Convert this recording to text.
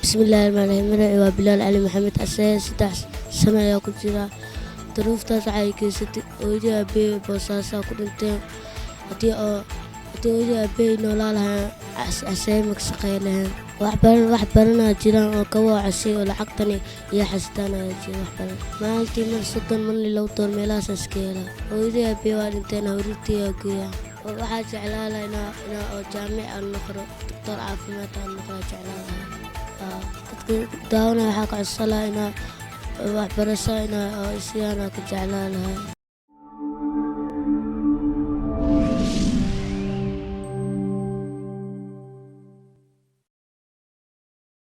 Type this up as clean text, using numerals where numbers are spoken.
Bismillahi Rahmaani Rahiim. Magacayga waa Bilaal Cali Maxamed Caseye. 3 sano ayaa ku jira. Duruuftaas waxay geysatay hooyadii, aabbahay Boosaasaa ku dhinteen. Haddii hooyadii, aabbahay noolaa lahaan, Caseye ma ka shaqeyn lahayn. Wax badan, wax badanaa jiraan oo kabo casey oo lacagtani iyo xastaan ayaa jira. Wax badan maalintii mar 30, marni 2 doollar meelahaas iska helaa. Hooyadii, aabbahay waa dhinteen, hawriirtii ayaa geeyaa. Waxaa jeclaa lahaa inaa oo jaamic aan noqdo, doctor caafimaad aan noqdo jeclaa lahaa. Dadka daawanaya waxaa ka codsan lahaa inaa waxbarasho inaa oo isiyaan ka jeclaa lahaa.